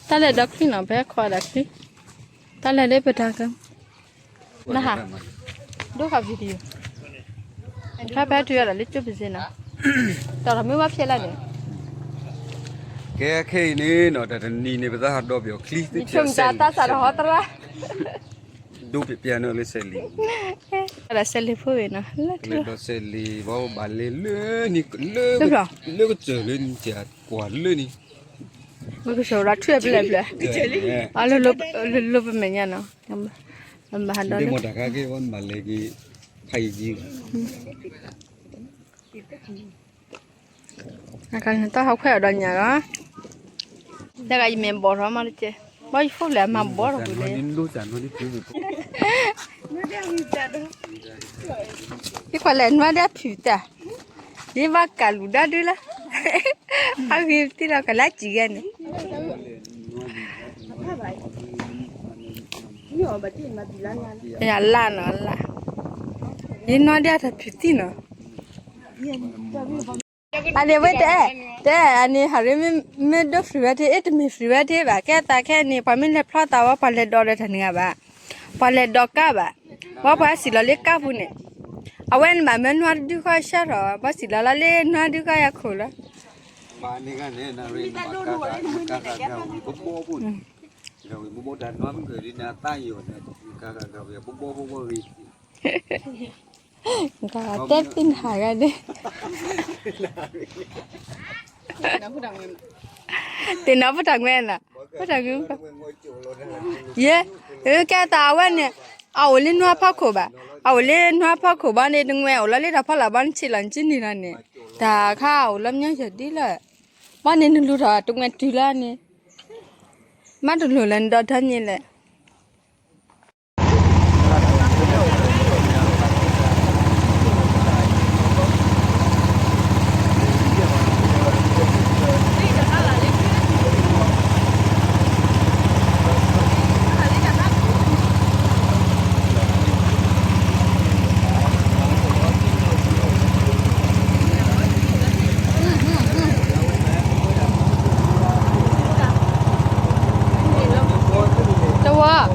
တၢ်လဲၤဒီးချံနီၤ ဖဲခိးဒီးချံ, တၢ်လဲၤလၢပတၢ်က, နဟး, ဒိၣ်ဃာ် video, တၢ်ဖဲတုၤအဒီးလၢကၠိပစ့နီၤ, တီၢ်ထီၣ်မ့ၢ်ဝဲဖျဲၣ်လၢန့ၣ်, ကဲခဲအံၤန့ၣ်နီၤ တၢ်တနံၤန့ၣ် ပသးဟးဒီးပယီၤချံသ့ၣ်တဖၣ် တၢ်သးဒီးဟီတရၣ် ဒိၣ်ပျးပျးနီၤလၢစဲးလံၤ, ဒီးစဲးလံၤဖိဝဲနီၤ, လၢဒီးစဲးလံၤ ဘၣ်ဘၣ်လဲၤလၢန့ၣ်, လၢကစၢၢ်လၢန့ၣ် ကွၢ်လၢန့ၣ်, ကစၢၢ်ဒီးထွဲဖျဲၣ်ဖျဲၣ်, အလၢလၢပမဲာ်ညါနီၤ, ဘၣ်ဟးဒီးလၢ မ့ၢ်တၢ်ခါက့ၤ ဘၣ်မၤလဲၤက့ၤ ဖးယံၤယံၤ အခါန့ၣ် တၢ်ဟီၣ်ခွဲးအီၤဒီးညါလီၤ, တၢ်ဂၤယမ့ၢ်ဘီၣ်ထီၣ်မးတက့ၢ်, ဘၣ်ယဖိလဲၣ်မၤဘီၣ်ထီၣ်ပူၤလဲၣ်, ယခွါလဲၣ်နွၤဒၣ်ဖုးတၢ်, ဒ်ဘၣ်ကးလူၤဒၣ်ဒုလၢ, အဂ့ၤတံၢ်လီၤကလၢစံးဂဲၤန့ၣ် ယလၢ်နီၤလၢ်, ယနွၤဒၣ်တၢ်ဖုးတံၢ်နီၤ, အန့ၣ်ဝဲတဲ, တဲအန့ၣ် ဟးရ့ မ့ၢ်ဒိၣ် free ဝဲတ့ၢ် အ့ၣ်တမ့ၢ် free ဝဲတ့ၢ်ဘၣ် ကဲသးခဲအံၤန့ၣ် ပှၤမ့ၢ်လဲၤဖျီသးဝဲ ပှၤလဲၤဒိးဒီးတၢ်န့ၣ်ဂ့ၤဘၣ်, ပှၤလဲၤဒိးကါဘၣ်, ဝဲပှၤစံၣ်လီၤလၢကါပူၤန့ၣ်, အဝဲန့ၣ်ဘၣ်မ့ၢ်နွၤတဒုဃီဆၢထီၣ် ပှၤစံၣ်လီၤလီၤလၢနွၤတဒုဃီအခိၣ်လီၤ တဲသ့ၣ်နဟးဂၤန့ၣ်, တ့ၢ်နီၢ်ဖိတၢ်ငွဲၣ်နီၤ, ဖိတၢ်ငွဲၣ်, ယဲ, ကဲသးအဝဲန့ၣ်, အအိၣ်လၢနွၤဖီခိၣ်ဘၣ်, အအိၣ်လၢနွၤဖီခိၣ်ဘၣ်န့ၣ် တငွဲၣ်အိၣ်လီၤလၢတၢ်ဖီလာ်ဘၣ်န့ၣ် ဆံးလီၤနစုန့ၣ်လီၤန့ၣ်, တၢ်ခါအိၣ်လီၤမညီယဲၢ်ဒ်လီၤ, ဘၣ်န့ၣ်နလူၤထီၣ်တငွဲၣ်တုၤလီၤန့ၣ်, မ့ၢ်တလိၣ်လၢနဒီထီၣ်န့ၣ်လဲၣ် တဝီ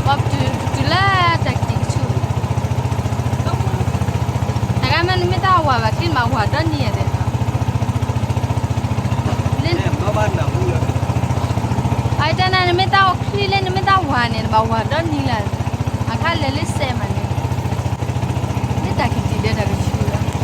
ပတုၤလၢတၢ်ကတံၢ်ကဆူၣ်, တဂၤမ့ၢ်နမ့ၢ်တၢ်ဝၤဘၣ်ချံမး ဝၤဒီနံၤယဲၢ်, အတၢ်နၤ နမ့ၢ်တၢ်အိၣ်ချံလၢနမ့ၢ်တၢ်ဝၤန့ၣ် နဘၣ်ဝၤဒီနံၤလၢ်, အခါလဲၤလၢစဲးမးန့ၣ်, လၢတၢ်ကတံၢ်ဒီးတၢ်ကဆူၣ်လီၤ လၢ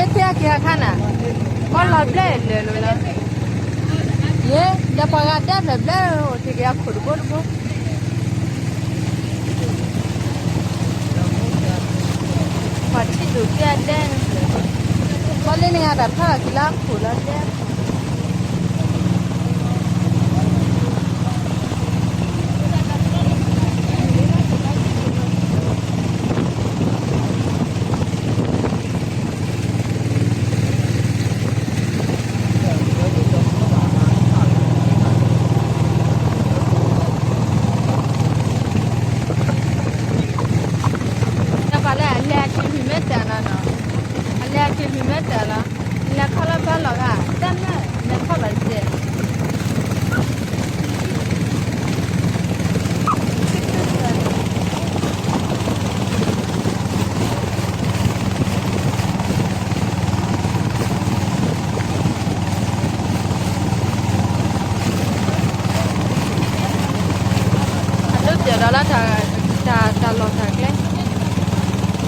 တဲအက့ၤအခါန့ၣ်, ကီၢ်လီၤဘျဲၣ်လၢာ်လီၤလီၤ, ယဲ, ဒီးပှၤဂၤဒဲးဘျဲၣ်ဘျဲၣ်အိၣ်တ့ၢ်က့ၤအခိၣ်တဘိတဘိ ပှၤထံၣ်ဒိၣ်ကဲအဒဲ, ပှၤလၢနဂၤတၢ်ဖျါက့ၤလၢအခိၣ်လီၤဒဲ ဒီးလၢတၢ်, တၢ်, တၢ်လီၢ်တၢ်ကျဲ,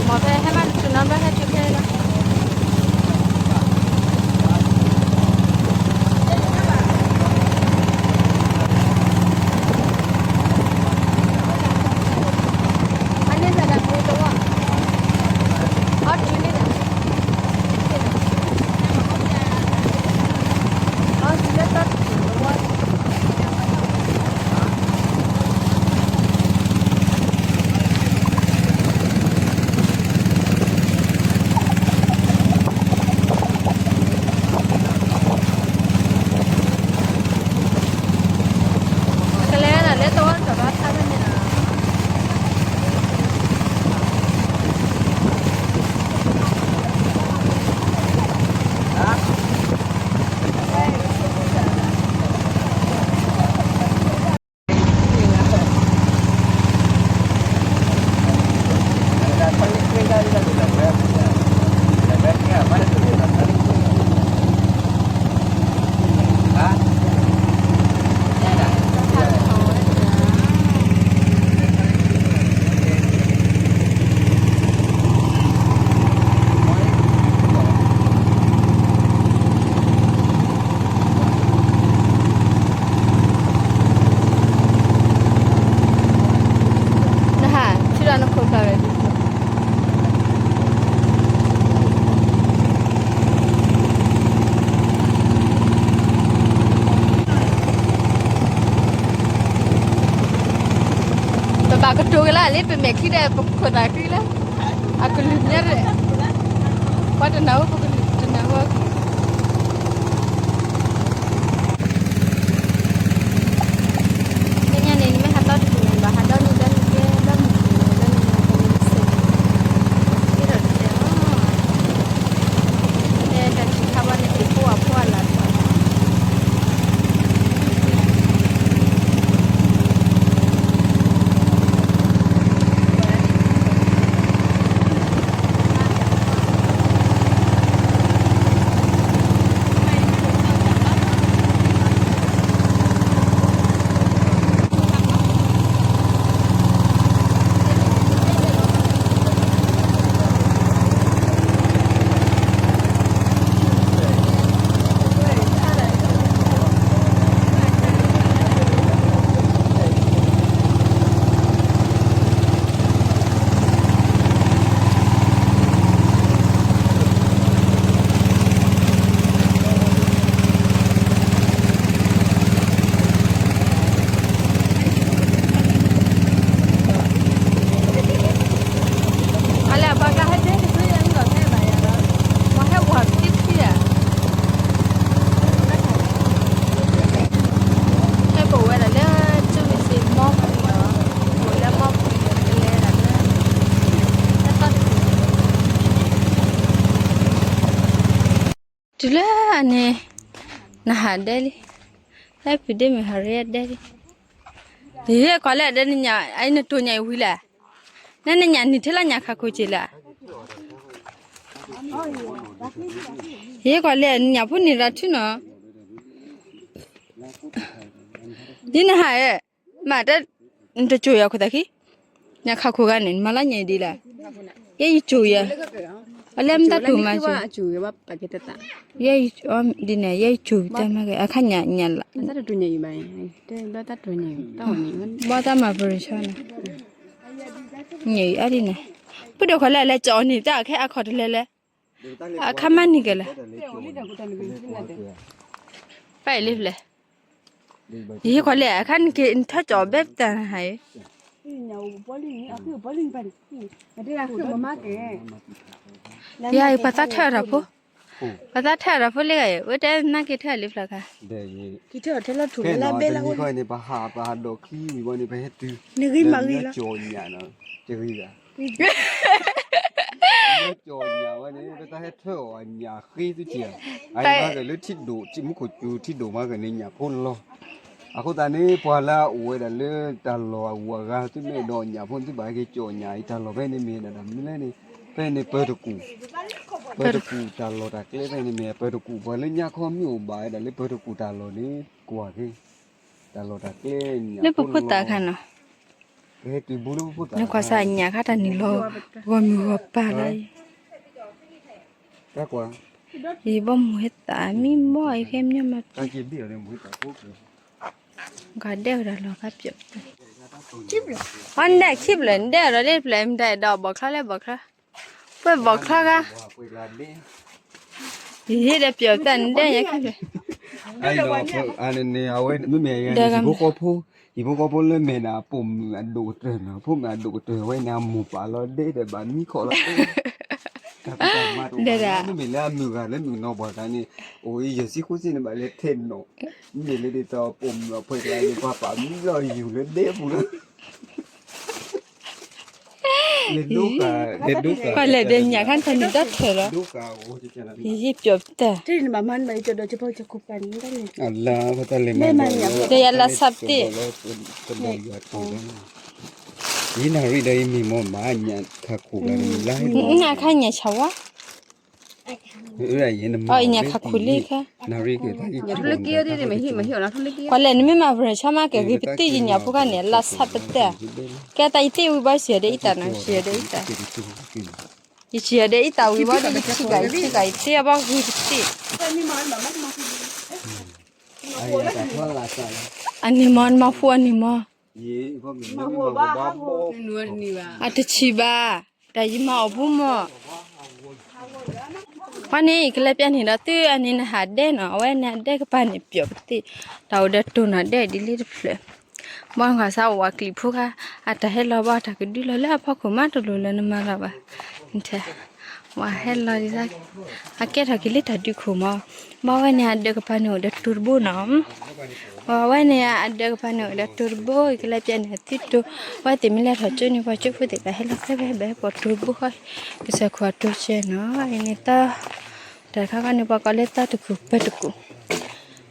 မ်ဖဲဟဲမးတစူၤနီဘျီဟဲတုၤခဲလီၤ. ကလဲၤလၢတဝီတဘၣ်ဖးဖဲန့ၣ်လီၤ. နဟးထံၣ်ဒီးနခိၣ်ကျါဝဲဒ်သိး ပဘၣ်ကတိၤကလၢ်လၢပမဲာ်ချံဒီး ပခိၣ်သးခုလၢ အကလုၢ်ညါ, ပှၤတနၢ်ဟူပကလုၢ်တနၢ်ဟူ သ့ၣ်ညါန့ၣ် နမ့ၢ်ဟးတီတပူၤန့ၣ် ဘၣ်ဟးဒီနံၤဒီနံၤကဲ ဒီမုၢ်တနံၤဒီနံၤ ကမ့ၢ်စ့ၢ်ကီး ကဲထီၣ်တကဲလီၤ. တဲတၢ်ဆံးခါဘၣ်န့ၣ် က့ၤဖိအဖိအလၢ်တပှၤ အလဲၤအပှၤကဟဲတဲတဖုယၤန့ၣ်ဒီး ဟဲဘၣ်ယၤဒီး ပှၤဟဲဝၤတံၢ်တံၢ်ဧါ. ဟဲပိာ်ဝဲဒၣ်လၢ ကၠူမ့ၢ်စ့ၢ်မီပူၤဒီး ပိာ်လၢမီပူၤဒီး ကလဲၤဒၣ်လၢ ဟဲသီၣ်တဖု တုၤလၢအန့ၣ် နဟးဒဲလံ, လၢဖုဒ့မုၣ်ဟးရ့ဒဲလံ, ယဟ့ၣ်ကွၢ်လၢအဒဲနညၣ် အံၤနတိၢ်ညၣ်အံၤဝံၤလဲၣ်, နနညၣ်နံၣ်ထဲလၢညၣ်ခးခိၣ်က့ၤလဲၣ်, ယဟ့ၣ်ကွၢ်လၢနညၣ်ဖိန့ၣ်ရၤထုနီၤ, ဒ်နဟးဧၢ, မ့ၢ်တဲ နတစိၤယၤခိၣ်သးခံ, ညၣ်ခးခိၣ်ဂၤန့ၣ် နမၤလၢညါအံၤဒ်လဲၣ်, ယဲယစိၤယၤ, အလဲမတၤတူၢ်မၤစိၤ, ယဲဒ်န့ၣ် ယဲယစိၤတၢ်မၤက့ၤ အခါညၣ်ညၣ်လၢ, ဘီတၢ်မၤပရံၤဆီန့ၣ်, ညၣ်အံၤအါဒ်န့ၣ်, ပဒိၣ်ခီလဲၣ်လဲၣ် ကၠီၣ်န့ၣ် တၢ်အခါအခီၣ်တလဲၤလဲၣ်, အခါမၤန့ၢ်က့ၤလဲၣ်, ပၢ်အံၤလံဖျဲၣ် ယဟ့ၣ်ခီလဲၣ် အခါနက့ၤနထၢကၠီၣ်ဘဲပတၢ်နဟါအံၤ, ယၤအံၤပှၤသးထၢၣ်တၢ်ဖိ, ပှၤသးထၢၣ်တၢ်ဖိလၢဂၤအံၤ ဝဲတဲနက့ၤထၢၣ်လံဖျါခါ, ဖဲန့ၣ် ပဟးပဟးဒီးချံဝံၤဘီန့ၣ် ပဟဲတုၤ, လၢကၠီၣ်ညၣ်နီၤ, တဂ့ၤဂၤ ကၠီၣ်ညၣ်ဝဲန့ၣ် ပတၢ်ဟဲထၢၣ်အီၤအညၣ်ဃ့သုက့ၤ, အမၤက့ၤလၢထံဒိၣ် မူခိၣ်စူၤထံဒိၣ်မၤက့ၤန့ၣ် ညၣ်ဖိလီၤ. အဃိသတးန့ၣ် ပှၤလၢအအိၣ်ဝဲဒၣ်လၢတၢ်လီၢ်အဂုၤအဂၤ သုမ့ၢ်အဲၣ်ဒိးညၣ်ဖိ သုဘၣ်ဟဲက့ၤကၠီၣ်ညၣ်အံၤ တၢ်လီၢ်ဖဲန့ၣ်မ့ၢ်ဒၣ်မနုၤလဲၣ်န့ၣ် ဖဲန့ၣ်ပၢၤတကူၣ်, ပၢၤတကူၣ်တၢ်လီၢ်တၢ်ကျဲဖဲန့ၣ်မ့ၢ်ပၢၤတကူၣ် ပှၤလၢညါခီမ့ၢ်အိၣ်ဘၣ်ဝဲဒၣ်လၢပၢၤတကူၣ်တၢ်လီၢ်န့ၣ် ကွၢ်က့ၤ တၢ်လီၢ်တၢ်ကျဲညၣ်ဖိလီၤ. နကွၢ်စၢ်ညၣ်ခါတၢ်နုာ်လီၤ ဂီၢ်မုၢ်ဂီၢ်ပၢ်လၢ ယဘီမုၢ်ဟဲသးမံဘီအံၤ ဖဲမညီမၤတံၢ် ကဒဲဝဲဒၣ်လီၤခါပျီၣ် အီနဒဲခံဖျၢၣ် နဒဲဒီးလၢဖျၢၣ် မတၤဒီးဘီၣ်ချီလၢဘီၣ်ချီ ပှဲၤဘီၣ်ချီဂၤ ယဟ့ၣ်ဒီးပျီၣ်တၢ်နဒဲညါခံဖျၢၣ် အဝဲမ့မ့ၢ် ဟံၣ်ဖိဃီဖိ ဟံၣ်ဖိဃီဖိလၢမဲာ်န့ၣ် အပိာ်မုၣ်အဒိၣ်ကတၢၢ်နီၤ ဖိမုၣ်အဒိၣ်ကတၢၢ်ဝဲန့ၣ် အမိၢ်ပာ်လီၤဒဲဒီးဘၣ်မံခီၣ်လီၤ ဒဲဒၣ် မ့မ့ၢ်လၢအမုၢ်ဂၤလၢမုၢ်နီၢ်ဘၣ်တၢ်န့ၣ် အိၣ်အံၤယဲၢ်ဆံဃုဆံန့ၣ် ဘၣ်လဲၤထဲနီၤ မ့ၢ်လၢဒ်သိးပိာ်မုၣ်အပှဲၤကျါန့ၣ် ပှၤပာ်မံလီၤယူၤလၢဒဲပူၤလီၤ ကွၢ်လဲၣ်ဒီးညၣ်ခါတၢ်နုာ်တၢ်ထၢၣ်လီၤ ယဟ့ၣ်ပျီၣ်ပတၢ် လၢယလၢဆးပတ့ၢ် ယနၣ်ရံၣ်ဒီးယမ့ၢ်မ့ၢ်မၤညၣ်ခါခိၣ်လၢ အခါညၣ်ဆၣ်ဝါ အညၣ်ခါခိၣ်လံခါ ကွၢ်လဲၣ် နမ့ၢ်မၤပရၢၢ်ဆီမးကဂ့ၤပတ့ၢ်ယညၣ်ဖိခါန့ၣ် လၢဆးပတ့ၢ် ကဲတၢ်ယတ့ၢ်ဝံၤဘၣ် ယစံၣ်ယၤဒီးအံသၣ်နီၤ ယစံၣ်ယၤဒီးအံသၣ် ယစံၣ်ယၤဒီးအံသၣ်ဝံၤဘၣ်ဒီး ယထံၣ်ကး ယထံၣ်ကး ယတ့အဘၣ်ဂ့ၤပတ့ၢ် အန့ၣ်မ့ၢ် နမၤဖှူအန့ၣ်မ့ၢ် အတဆံးဘၣ် တၢ်ယမၤအီၣ်ဖိမ့ၢ် ဖဲန့ၣ် ယကလဲၤပျဲန့ၣ်ဒီးသု အန့ၣ်နဟးဒဲနီၤ အဝဲန့ၣ်အဒဲကပၤန့ၣ်ပျီၣ်ပတ့ၢ် တၢ်အိၣ်ဒီးတိၢ်နီၢ်ဒဲဒ်လံတဖျၢၣ် ဘီနကွၢ်စၢ်ဝၤကလံၤဖိခါ အတၢ်ဟဲလီၤဘၣ်တၢ်ကဒုလီၤလၢအဖီခိၣ်မးတလိၤလၢနမၤလီၤဘၣ် ဝၤဟဲလီၤဒ် အကဲထီၣ်က့ၤလၢတၢ်ဒုးခိၣ်မး ဘီဝဲန့ၣ်အဒဲကပၤန့ၣ်အိၣ်ဒီးတိၢ်တဘိနီၤ ဝဲန့ၣ်အဒဲကပၤန့ၣ်အိၣ်ဒီးတိၢ်တဘိ ယကလဲၤပျဲန့ၣ်သုတိၢ် ဝဲသ့ၣ်မ့ၢ်လဲၤထီၣ်ကၠိန့ၣ် ပှၤကၠိဖိသ့ၣ်တဖၣ်ဟဲလီၤဖဲဖဲဘၣ်ဟဲပိာ်တိၢ်တဘိဃီ ကစၢ်ခိၣ်အတိၢ်ကဲနီၤ အန့ၣ်တၢ် တၢ်တခါခီန့ၣ် ပှၤကိးလၢတၢ်တကူၣ်ပၢတကူၣ်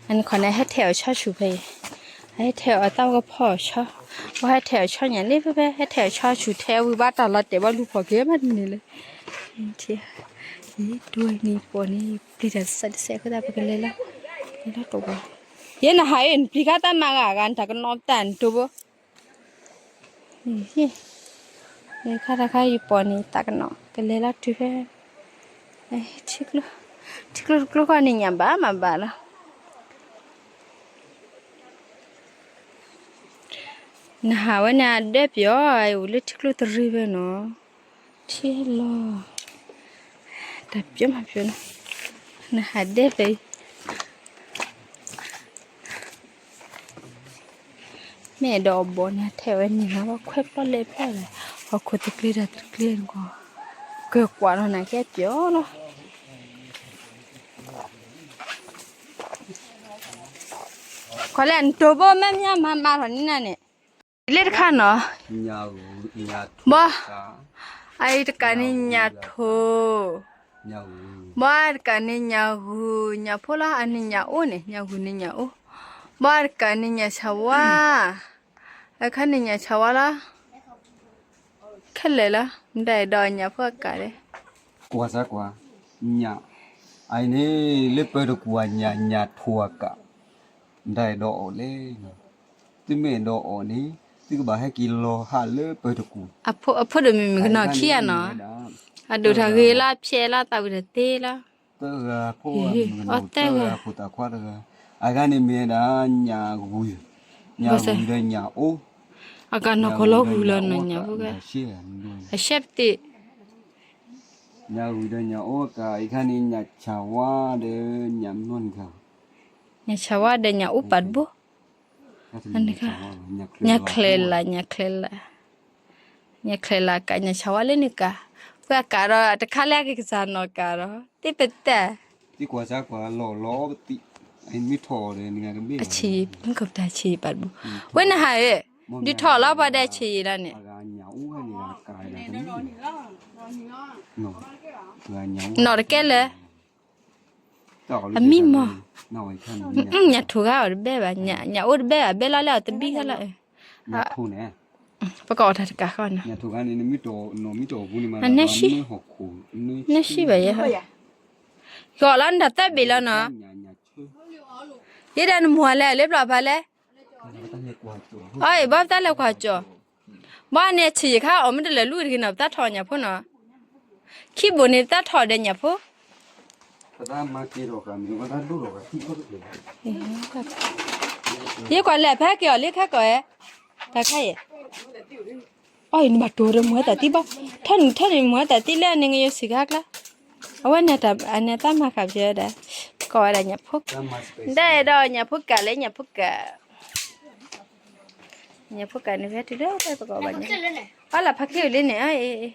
အန့ၣ်ခီန့ၣ် ဟဲထဲးအီၣ်ဆီဆူၣ်ဖဲအံၤ ဟဲထဲးအီၣ်သးဝဲကဖီအီၣ်ဆီ ပှၤဟဲထဲးအီၣ်ဆီညၣ်လၢဖဲဖဲ ဟဲထဲးအီၣ်ဆီဆူၣ်ထဲးဝံၤဘၣ်တၢ်လီၤတဲာ်ဘၣ်လူၤဖီၣ်က့ၤမးတန့ၢ်လၢ ဒိနံၤပိာ်န့ၣ် ပျံၤတၢ်တစဲးတစဲးအဃိသတး ပကလဲၤလီၤ လဲၤလီၤတဝီၤ ယဲနဟးအ့ၣ် နပျံၤခါတၢ်မၤဂၤဂၤ နတၢ်ကနီၤပတၢ်နတိၢ်ဘိ ခါတခါယပိာ်န့ၣ် တၢ်ကနီၤ ကလဲၤလီၤတုၤဖဲ ထံကျိ ထံကျိတကျိဃီန့ၣ်ညၣ်ဘၣ်မးဘၣ်လီၤ နဟးဝဲန့ၣ်အဒဲပျီ အိၣ်လၢထံကျိတရံးဖဲနီၤ ထံလီၤ တၢ်ပျီမးပျီနီၤ နဟးဒဲဖဲအံၤ မ့ၢ်အဲၣ်ဒိးအီၣ်ဘီၣ်န့ၣ် ထဲးဝဲန့ၣ်နီၤ ဘၣ်ခွဲးပျီလဲၣ်ပျီလဲၣ် ဟီၣ်ခိၣ်တကျ့တၢ်တကျ့နကွၢ် ကကွၢ်လီၤနၤကဲပျီလီၤ ခီလဲၣ် နတိၢ်ဘိမ့ၢ်မ့ၢ်မၤမၤထီၣ်န့ၣ်နၤန့ၣ် လၢတခါနီၤ ဘီ အအံၤတကးန့ၣ်ညၣ်ထိၣ် ဘီတကးန့ၣ်ညၣ်ဂုၢ် ညၣ်ဖိလီၤ အန့ၣ်ညၣ်အိၣ်န့ၣ် ညၣ်ဂုၢ်န့ၣ်ညၣ်အိၣ် ဘီတကးန့ၣ်ညၣ်ဆၣ်ဝါ အခါန့ၣ်ညၣ်ဆၣ်ဝါလီၤ ခဲလၢာ်လီၤ မတၤအဲၣ်ဒိးညၣ်ဖိအကးလဲၣ် ကွၢ်စၢ်ကွၢ် ညၣ် အအံၤန့ၣ် လၢပၢတကူၣ်အညၣ် ညၣ်ထိၣ်အကး မတၤအဲၣ်ဒိးအီၣ်လဲၣ် သုမ့ၢ်အဲၣ်ဒိးအီၣ်န့ၣ် သုကဘၣ်ဟဲက့ၤလီၤဟးလၢပၢတကူၣ် အဖိဒိၣ်မုၢ်မုၢ်ကနီၤခံဂၤနီၤ အဒိၣ်တၢ်ဂ့ၤလီၤ ဖျဲးလီၤ သးဝံၣ်တၢ်သ့လီၤ သၢဂၤဖိ အီၣ်သၢဂၤ ဖိသၣ်ခွါတဂၤ အဂၤန့ၣ်မ့ၢ်ဝဲဒၣ် ညၣ်ဂုၢ် ညၣ်ဂုၢ်ဒီးညၣ်အိၣ် အကးနီၢ်ကီၢ်လီၤဂုၢ်လီၤနီၤ ညၣ်ဖိဂၤ အရှဲပသ့ၣ် ညၣ်ဂုၢ်ဒီးညၣ်အိၣ်ကး အံၤခါန့ၣ် ညၣ်ဆၣ်ဝါဒီးညၣ်မနီၢ်န့ၣ်ဂၤ ညၣ်ဆၣ်ဝါဒီးညၣ်အိၣ်ပာ်တဘိ ညၣ်ချဲလး ညၣ်ချဲလး ညၣ်ချဲလးကး ညၣ်ဆၣ်ဝါလၢန့ၣ်ကး ပှၤကးဒီး တခါလၢအကစၢ်နီၢ်ကးဒီး သ့ပတဲ သံကွၢ်စၢ်ကွၢ်လီၤလီၤပသံး အမ့ၢ်ထီၣ်ဒီးနကမ့ၢ် အဆံး မ့ၢ်ကပတၢ်ဆံးပာ်တဘိ ဝဲနဟးဧၢ ဒုးထီၣ်လီၤပှၤဒဲးဆံးလီၤန့ၣ် နီၢ်တကဲလၢာ် အမံမီၢ် ညၣ်ထိၣ်ဂၤအီၤတဘဲဘၣ် ညၣ်အိၣ်တဘဲဘၣ် ဘဲလီၤလၢအီၤတဘံၣ်ခဲလၢာ် ပကအီၣ်တၢ်တကးဃီနီၤ နၢ်ဆံၣ်ဘၣ်ယဲ ကအီၣ်လီၤနတၢ်သၢဘ့ၣ်လီၤနီၤ ယဲဒၣ်နမိၢ်လဲၣ် လၢပျီဖးလဲၣ် အီၣ်အံၤ ဘၣ်ပတၢ်လဲၤကွၢ်ကၠီၣ် ဘၣ်န့ၣ်ဆံးယခါအီၤမ့ၢ်တလၢာ်လူၢ်တဂ့ၤနီၤ ပတၢ်ထီၣ်ညၣ်ဖိနီၤ, ခံဘိးန့ၣ်တၢ်ထီၣ်ဒီးညၣ်ဖိ, ယကွၢ်လဲၤဖဲက့ၤအီၤလံခဲကီးဧဲ, တၢ်ခါအံၤ, အီၤအံၤနဘၣ်တိၢ်ဒီးမုၢ်ဝဲတၢ်တံၢ်ဘၣ်, ထၢနုာ်ထၢနုာ်မုၢ်ဝဲတၢ်တံၢ်လၢန့ၣ် နကယိၤဆံးခါကျါ, အဝဲန့ၣ်တၢ်မၤဃာ်ပဝဲဒၣ်, ကိးဝဲဒၣ်ညၣ်ဖိ, ဒ်ဒီးညၣ်ဖိကးလၢညၣ်ဖိကး ညၣ်ဖိကးန့ၣ်ဖဲတုၤလၢပကီၢ်ဘၣ်န့ၣ်, အီလၢဖးခ့ဝံၤလံန့ၣ်,